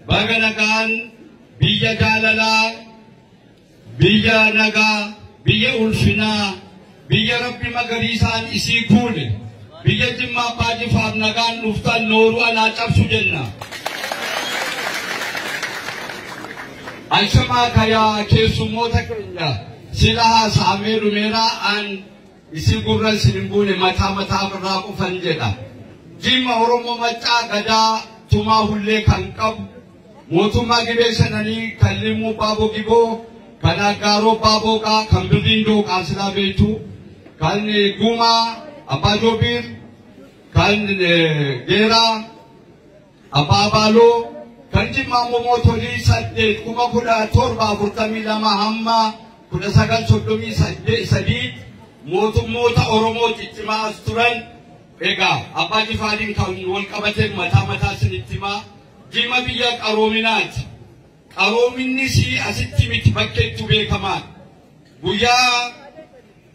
Baga nagaan biyya jaalalaa, biyya nagaa, biyya ulfinaa, biyya Rabbi magariisaan isii kuule, biyya Jimmaa Abbaa Jifaar nagaan dhuftan nooruu alaa cabsu jenna. Ashamaa kayaa keessummoota keenya sila haasa'amee dhumeeraa an isin gurra isin hin buune mataa mataa irraa qofan jedha. Jimma Oromoo Maccaa Gadaa Tumaa Hullee kan qabu mootummaa Gibee Shananii kan Limmuu Baaboo Giboo kan Aggaaroo Baabooqaa kan Birriin Dooqaa silaa beektu kan Gumaa Abbaa Joobiir kan Geeraa Abbaa Abaaloo kan Jimmaa immoo mootolii 8 1742 hamma 1933 mootummoota Oromoo ciccimaa as turan. Egaa Abbaa Jifaariin kan wal qabatee mataa mataa isinitti himaa. Jimma biyya qaroominaati. Qaroominni sii asitti miti bakkeettu beekamaadha. Guyyaa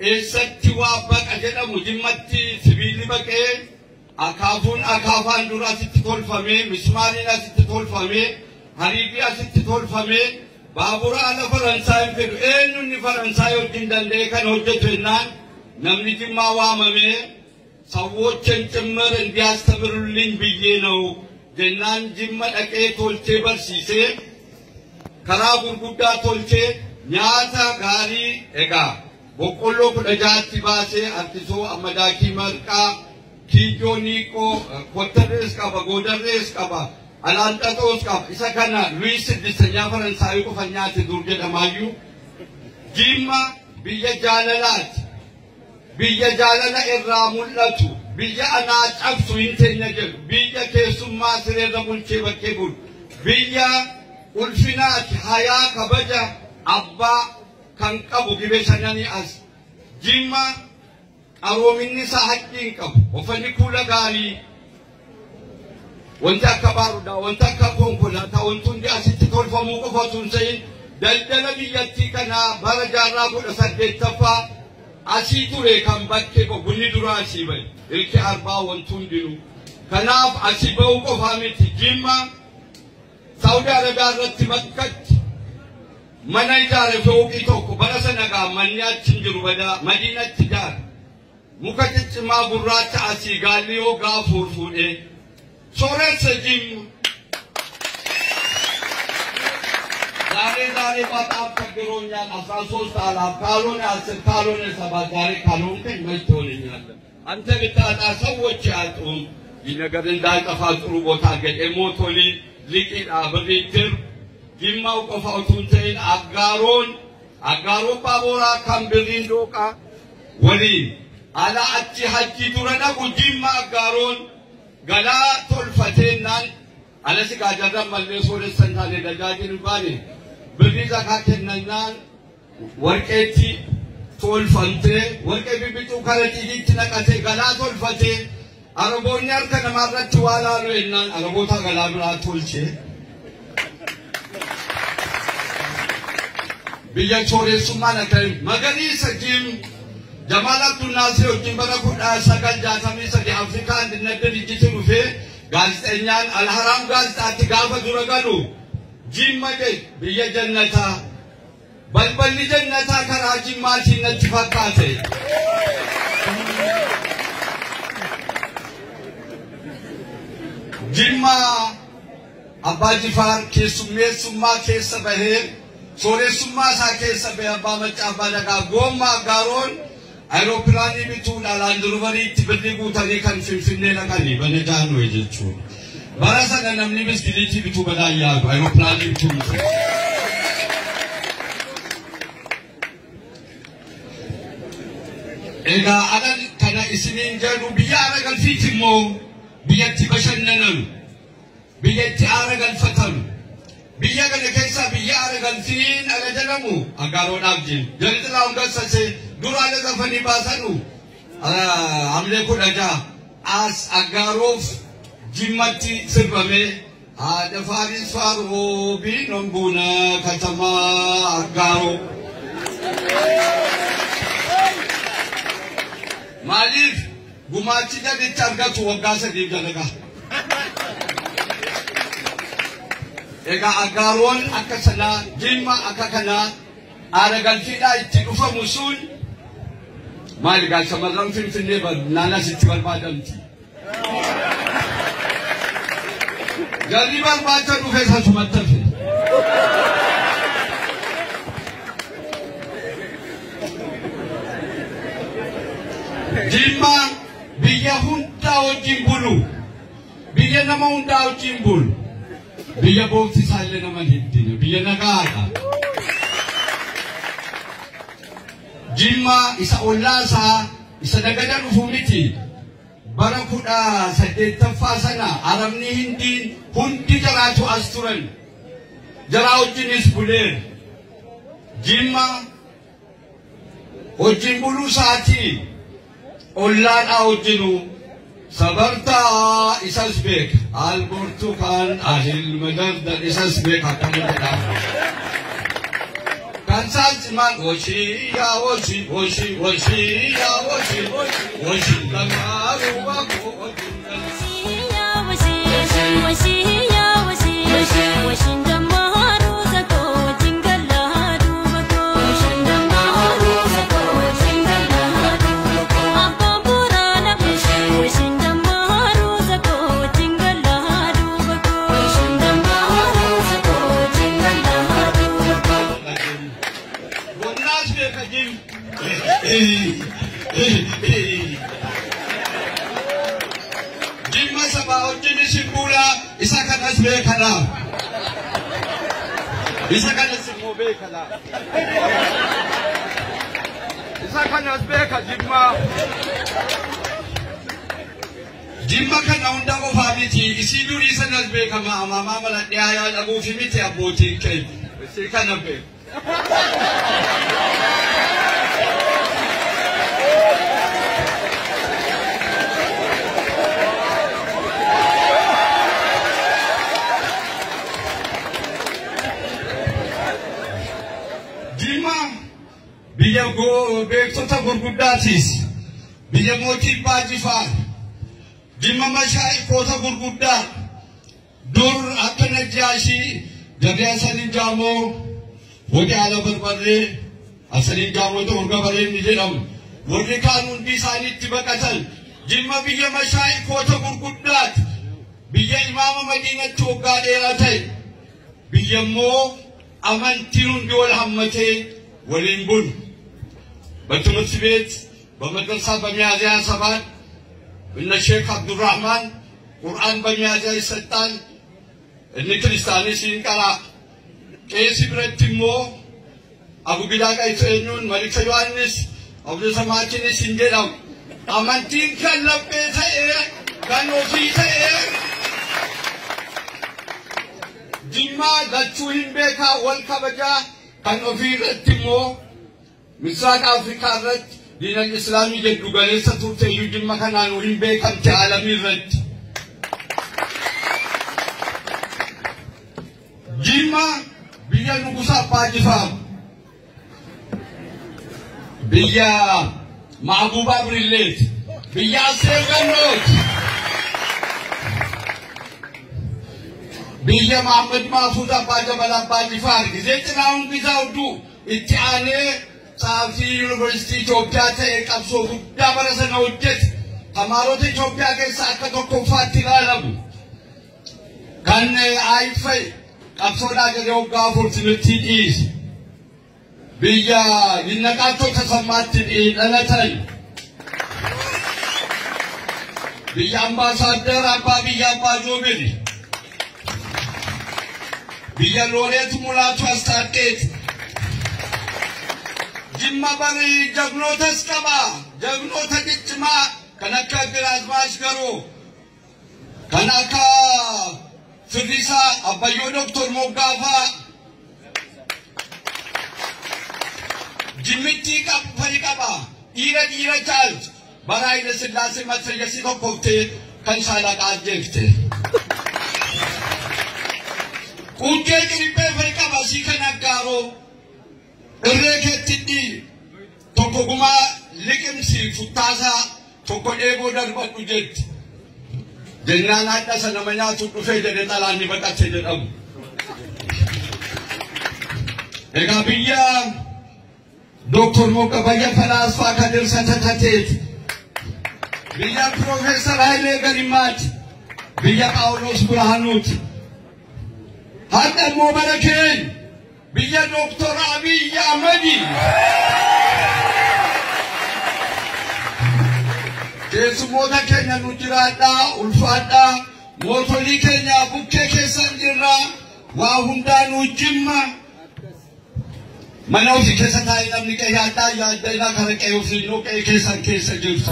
eessatti waa baqa jedhamu Jimmatti sibiilli baqee akaafuun akaafaan dura asitti tolfamee, mismaariin asitti tolfamee, hariirri asitti tolfamee, baabura ala Faransaay hin fedhu. Eenyu inni Faransaay wajjin danda'ee kan hojjetu jennaan namni Jimmaa waamamee ሰዎችን ጭምር እንዲያስተምሩልኝ ብዬ ነው jennaan Jimma dhaqee tolchee barsiisee karaa gurguddaa tolchee nyaata gaarii egaa boqqolloo 16tti baasee harkisoo ammadaakii marqaa kiijoo niiqoo kottarrees qaba goodarrees qaba alaanxaxoos qaba isa kana Luis Siddistanyaa Faransaayii qofa nyaate dur jedhamaayyuu. Jimma biyya jaalalaati. Biyya jaalala irraa mul'atu, biyya anaa cabsu hin teenya jedhu, biyya keessummaa sireerra bulchee bakkee bulu, biyya ulfinaati hayaa kabaja abbaa kan qabu Gibee Shananii as. Jimma qaroominni isaa haqqii hin qabu, uffanni kuula gaarii, wanti akka baarudaa, wanti akka konkolaataa, wanti hundi asitti tolfamuu qofa osoo hin ta'in daldala biyyattii kanaa bara jaarraa 18ffaa asii ture kan bakkee bunni dura asii bahe ilki arbaa wanti hundinuu. Kanaaf asii bahuu qofaa miti. Jimma Saawudi Arabiyaa irratti Makkatti mana ijaare fooqii tokko bara sana gaa manni achi hin jiru badaa Madiinatti ijaare. Muka ciccimaa gurraacha asii gaalli yoo gaafuur fuudhee sooressa Jimma. ዛሬ ዛሬ በጣም ቸግሮኛል። 13 አላፍ ካልሆነ 10 ካልሆነ 7 ዛሬ ካልሆንከኝ መች ትሆነኛለህ? አንተ ብታጣ ሰዎች አያጡም። ይህ ነገር እንዳይጠፋ ጥሩ ቦታ ገ ሞቶሊ liqiidha birriittir Jimmaa qofa utuu hin ta'in Aggaaroon Aggaaroo Baaboraa kan Birriin Dooqaa waliin ala achi hajji dura dhaqu Jimma Aggaaroon galaa tolfateennaan ala si gaajarran mallee sooressan taane dajaajin baane birrii zakaa kennannaan warqeetti tolfamtee warqee bibbicuu kara ciidiitti naqatee galaa tolfatee Araboonni harka namaarratti waa laalu jennaan Araboota galaa biraa tolchee. Biyya sooressummaan akka magariisa Jim Jamaal Abdulnaasir wajjin bara 1963 Afrikaa Andinet Dirijjiti dhufee gaazexeenyaan Alharaam gaazexaatti gaafa dura galu Jimma jedhe biyya jannataa. Balballi jannataa karaa Jimmaatiin natti fakkaate. Jimma Abbaa Jifaar keessummeessummaa keessa bahee sooressummaa isaa keessa bahee Abbaa Maccaa Abbaa Dagaa goommaa Aggaaroon ayiroopilaanii bituudhaan Laandirooveriitti birrii guutanii kan Finfinnee dhaqanii bana jaanuu jechuudha. Bara sana namni biskiliitii bituu badaa yaadu ayiroopilaanii bituu miti. Egaa ala kana isiniin jedhu biyya aara galfiiti immoo biyyatti bashannananu, biyyatti aara galfatanu. Biyya kana keessa biyya aara galfiin ala jedhamu Aggaaroodhaaf jiru. Jalli Xilahuun Gassasee dura ala zafanii baasanu Hamlee 16 as Aggaaroof Jimmatti sirbamee haadha Faaris Faaroo biinoon buuna katamaa Aggaaroo. Maaliif gumaachi jalitti argatu waggaa sadiif dalagaa. Egaa Aggaaroon akka sanaa, Jimma akka kanaa, aara galfiidhaa itti dhufamu sun maali gaa shamarran Finfinnee naannoo asitti barbaadamti. Jarri barbaacha dhufee sasumatti hafe. Jimma biyya hundaa wajjin bulu. Biyya nama hundaa wajjin bulu. Biyya boofti isaallee nama hin biyya nagaadha. Jimma isa ollaa isaa isa nagada dhufu miti. Bara 18ffaa sana Arabni Hindiin hundi jaraatu as turan. Jaraa wajjinis buleen. Jimma wajjin buluu isaatii ollaadhaa wajjinuu sabartaa isas beeka. Alburtukaan ahil madardar isas beeka akkana jedha. Kan isaan woshii yaa woshii woshii woshii yaa woshii woshii lamaaru wakoo woshii yaa woshii woshii dammaru zakoo jingala duubakoo dammaru zakoo jingala duubakoo abbaan boraana woshii dammaru zakoo jingala duubakoo dammaru zakoo jingala duubakoo. Bonnaas beeka jim. Jimma sabaa wajjinis hin bulaa isa kanas beekadha. Isa kanas immoo beekadha. Isa kanas beeka Jimma. Jimma kana hunda qofaa miti isii durii sanas beekama amaamaa maladhee hayaa dhabuufi miti abbootiin keenya. Isii kana beeku. Jimma biyya beektota gurguddaatis biyya mootii Abbaa Jifaar Jimma mashaayikoota gurguddaa dur akka Najjaashii Jarri Hasaniin Jaamoo warri haala barbarree Hasaniin Jaamoo urga barree ni jedhamu warri kaan hundi isaanii itti baqatan Jimma biyya mashaayikoota gurguddaati biyya imaama Madiinatti waggaa dheeraa ta'e biyya immoo amantiin hundi wal hammatee waliin bulu. በትምህርት ቤት በመድረሳ በሚያዝያ 7 እነ ሼክ አብዱራህማን ቁርአን በሚያዝያ ይሰጣል። እነ ክርስቲያንስ ይንቀራ ቄስ ብረት immoo አቡጊዳ ቀይቶ eenyuun መሊከ ዮሐንስ አቡነ ሰማችንስ hin jedhamu. Amantiin kan laphee ta'ee kan ofii ta'ee Jimmaa lachuu hin beekaa wal kabajaa kan ofii irratti immoo Misraaq Afrikaa irratti diinal Islaamii jedhu galeessa turte iyyuu Jimma kanaan hin beekamte alamii irratti. Jimma biyya Nugusa Abbaa Jifaar biyya Mahbuubaa Birilleeti biyya Asteer Gannooti. Biyya Mahammad Mahfuuz Abbaa Jabal Abbaa Jifaar gisee Xilahuun Gizaw du'u itti aanee ጸሐፊ yuunivarsiitii Itoophiyaa ta'e qabsoo guddaa bara sana hojjete tamaarota Itoophiyaa keessa akka tokkoffaatti ilaalamu. Kan Aayiffa'i qabsoodhaa jedhee waggaa 4 timirtii dhiise. Biyya Yinnaqaachoo Tasammaatti dhalatan. Biyya Ambaasaadder Abbaa biyya Abbaa Joobiri. Biyya Looreet Mulaatu Astaadheeti. Jimma bari jagnootas qaba. Jagnoota ciccimaa kan akka Giraazmaash Garoo, kan akka Firrisaa Abbayyoo Doktor Moggaafaa. Jimmittii fa'i qaba. Dhiira dhiira caaltu. Bara Haayile Sillaasee Matrayyasii tokkoftee kan shaalaqaa ajjeefte. Quncee qiriphee fa'i qaba sii kan Aggaaroo. Irree keetti tokko gumaa liqimsi futtaasaa tokko dheeboo darbadhu jetti. Jennaan hadha sana nama nyaatu dhufee jedhee xalaanni baqate jedhamu. Egaa biyya Dooktor Moqqabayya Falaasfaa Kadir Satatateeti. Biyya Piroofeesar Hayilee Galimaati. Biyya Phaawulos Birhaanuuti. Har'a immoo bara keenya biyya Dooktor Abiyyi Ahmadi. Keessummoota keenya nu jiraadhaa, ulfaadhaa, mootolii keenya bukkee keessan jirraa, waa hundaa nu jimma. Mana ofii keessa taa'ee namni qe'ee addaa yaaddanaa kana qe'ee ofii noo qe'ee keessan keessa jirtu.